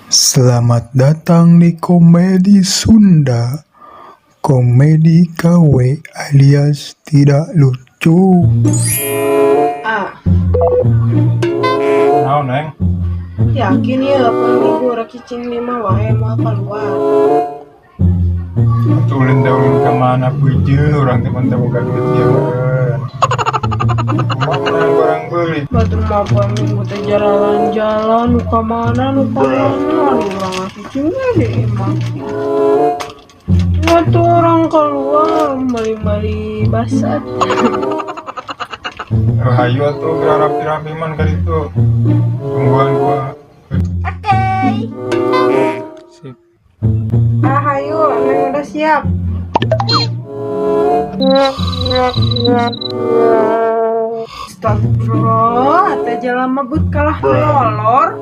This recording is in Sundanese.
Selamat datang di Komedi Sunda. Komedi KW alias tidak lucu. Ah, Naon, Neng? Yakin ya, poe Minggu rek cicing di imah wae, moal keluar? Atuh ulin teh ulin ka mana pujeun, urang teh mun teu boga duit ieu. Kumaha meunang barang beuli? Batur mah poe Minggu teh jalan-jalan, nu ka mana, nu ka mana, aduh, urang cicing we di imah. Waktu urang keluar meuli-meuli basat. Eh, hayu atuh geura rapi-rapi man ka ditu. Tungguan gua. Oke. Sip. Ah, hayu, Neng udah siap. Astagfirullah, teh jalan mabut kalah molor.